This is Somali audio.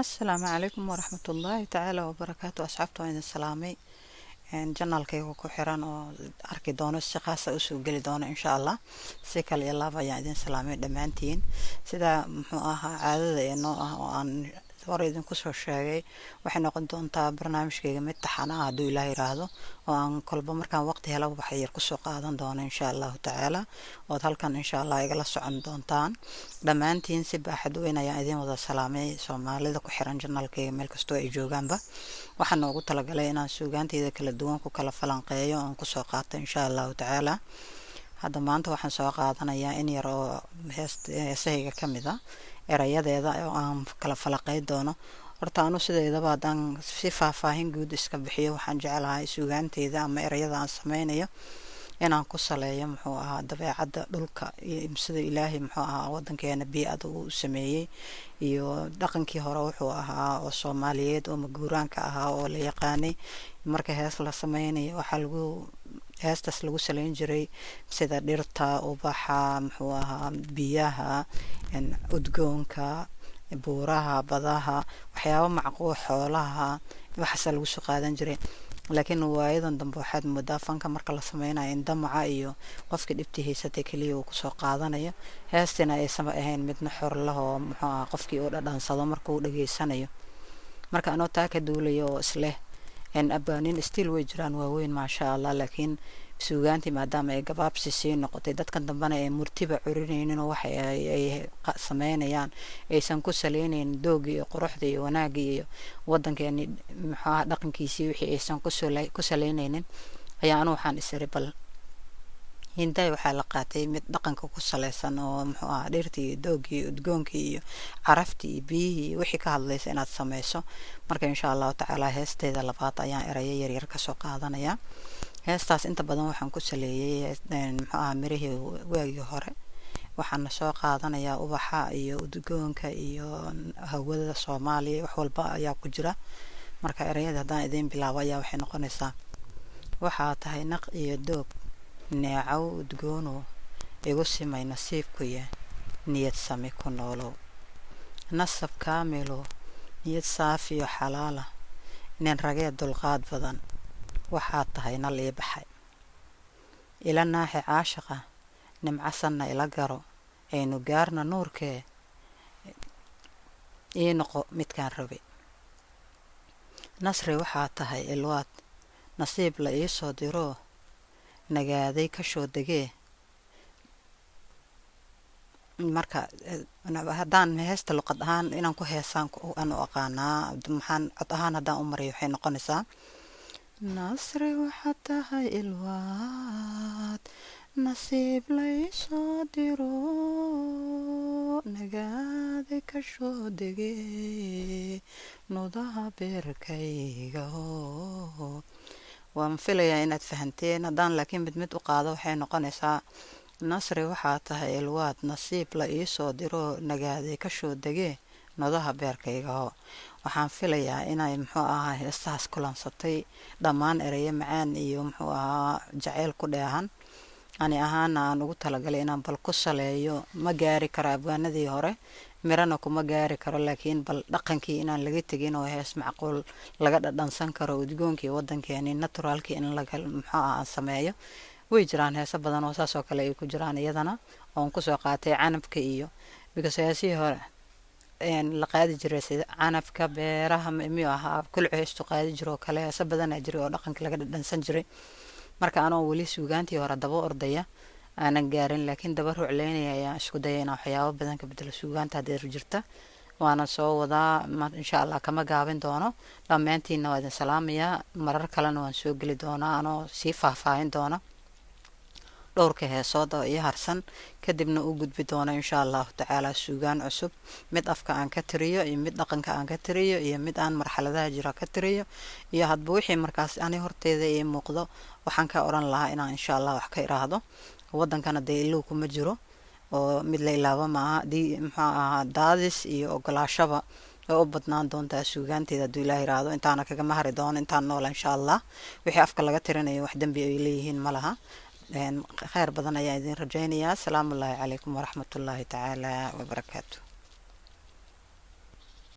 Asalaamu calaykum waraxmatullaahi tacaala wabarakaatu. Asxaabta, waan idin salaamay. Channelkayga ku xiran oo arki doono, si khaasa usoo geli doono insha Allah, si kale iyo laab ayaan idin salaamay dhammaantiin. Sida muxuu ahaa caadada ee noo ah oo aan hore idinku soo sheegay, waxay noqon doontaa barnaamijkayga mid taxan ah, hadduu Ilaah yiraahdo, oo aan kolba markaan waqti helo waxa yar kusoo qaadan doono insha Allahu tacaala, ood halkan insha Allah igala socon doontaan dhammaantiin. Si baaxad weyn ayaan idin wada salaamay, Soomaalida ku xiran channelkayga meel kastoo ay joogaanba. Waxaan noogu talagalay inaan suugaanteyda kala duwan ku kala falanqeeyo oon kusoo qaato insha Allahu tacaala. Hadda maanta waxaan soo qaadanayaa in yar oo heesahayga ka mid a erayadeeda oo aan kala falaqey doono. Horta anu sideedaba haddaan si faahfaahin guud iska bixiyo, waxaan jeclahay suugaanteyda ama erayada aan sameynayo inaan ku saleeyo muxuu ahaa dabeecadda dhulka iyo sida Ilaahay muxuu ahaa wadankeena bii-ada uu sameeyey iyo dhaqankii hore wuxuu ahaa oo Soomaaliyeed oo maguuraanka ahaa oo la yaqaanay. Marka hees la sameynayo, waxaa lagu heestaas lagu saleyn jiray sida dhirta, ubaxa, muxuu ahaa biyaha, udgoonka, buuraha, badaha, waxyaabo macquul, xoolaha, waxaasaa lagu soo qaadan jiray. Laakiin waayadan dambe waxaad moodaa fanka marka la sameynayo in damaca iyo qofkii dhibtii haysatay keliya uu kusoo qaadanayo, heestina aysanba ahayn midna xor lah oo muxuu ahaa qofkii uu dhadhansado marka uu dhageysanayo. Marka anoo taa ka duulaya oo isleh abaanin still way jiraan waaweyn, maasha Allah, laakiin suugaantii maadaama ay gabaabsi sii noqotay, dadkan dambena ay murtiba curinaynin oo waxa ay sameynayaan aysan ku saleynayn doogii iyo quruxda iyo wanaagii iyo wadankeeni muxuaha dhaqankiisii wixii aysan ku saleynaynin, ayaa anu waxaan isiri bal hinday waxaa la qaatay mid dhaqanka ku saleysan oo muxuu ahaa dhirtii iyo doogii iyo udgoonkii iyo caraftii iyo biyihii iyo wixii ka hadlaysa inaad sameyso. Marka insha Allahu tacaala heesteeda labaad ayaan erayo yaryar kasoo qaadanaya. Heestaas inta badan waxaan ku saleeyey muxuu ahaa mirihii waagii hore. Waxaana soo qaadanayaa ubaxa iyo udgoonka iyo hawada Soomaaliya, wax walba ayaa ku jira. Marka ereyada haddaan idiin bilaabo ayaa waxay noqonaysaa: waxaa tahay naq iyo doog, neecow udgoonow, igu simay nasiibkuya, niyad sami ku noolow, nasab kaamilow, niyad saafiyo xalaala, nin ragee dulqaad badan, waxaad tahay nal ii baxay, ila naaxi caashaqa, nimcasanna ila garo, aynu gaarna nuurkee, ii noqo midkaan rabay. Nasri waxaa tahay ilwaad, nasiib la iisoo diroo, nagaaday kashoo degee. Marka haddaan heesta luqad ahaan inaan ku heesaan aan u aqaanaa, maxaan cod ahaan haddaan u mariyo, waxay noqonaysaa: nasri waxaad tahay ilwaad, nasiib la iisoo diro, nagaaday kashoo degee, nudaha beerkayga. Waan filayaa inaad fahanteen. Haddaan laakiin mid mid u qaado, waxay noqonaysaa: nasri waxaa tahay ilwaad, nasiib la iisoo diro, nagaaday kashoo degee, nodaha beerkaygaho. Waxaan filayaa inay muxuu ahaa heestahaas kulansatay dhammaan ereyo macaan iyo muxuu ahaa jaceyl ku dheehan. Ani ahaana aan ugu talagalay inaan bal ku saleeyo. Ma gaari karo abwaanadii hore, mirana kuma gaari karo, laakiin bal dhaqankii inaan laga tegin oo hees macquul laga dhadhansan karo udgoonkii wadankeeni naturalkii in laga muxuu ah aan sameeyo. Way jiraan heeso badan oo saas oo kale ay ku jiraan iyadana oon kusoo qaatay canabka iyo because heesihii hore la qaadi jiray sida canabka beeraha miyuu ahaa kulcu heestu qaadi jiro oo kale. Heeso badanaa jiray oo dhaqanka laga dhadhansan jiray. Marka anoo weli suugaantii hore daba ordaya, aanan gaarin, laakiin daba rucleynaya, ayaan isku daya inaan waxyaabo badan ka bedelo suugaanta hadeer jirta, waana soo wadaa insha Allah, kama gaabin doono. Dhammaantiinna waa idin salaamayaa. Marar kalena waan soo geli doonaa anoo sii faahfaahin doona dhowrka heesood oo ii harsan, kadibna u gudbi doono insha Allahu tacaala suugaan cusub, mid afka aan ka tiriyo iyo mid dhaqanka aan ka tiriyo iyo mid aan marxaladaha jira ka tiriyo iyo hadba wixii markaas ani horteeda ii muuqdo waxaan ka oran lahaa inaan insha Allah wax ka iraahdo. Wadankana dee ilow kuma jiro oo mid la ilaabo maaha. Muxuu ahaa daadis iyo ogolaashaba way u badnaan doontaa suugaanteeda hadduu Ilaah iraahdo. Intaana kagama hari doono intaan noola insha Allah. Wixii afka laga tirinayo wax dembi ay leeyihiin ma laha. Kheyr badan ayaan idin rajaynayaa. Asalaamu ullaahi calaykum waraxmatullaahi tacaala wabarakaatu.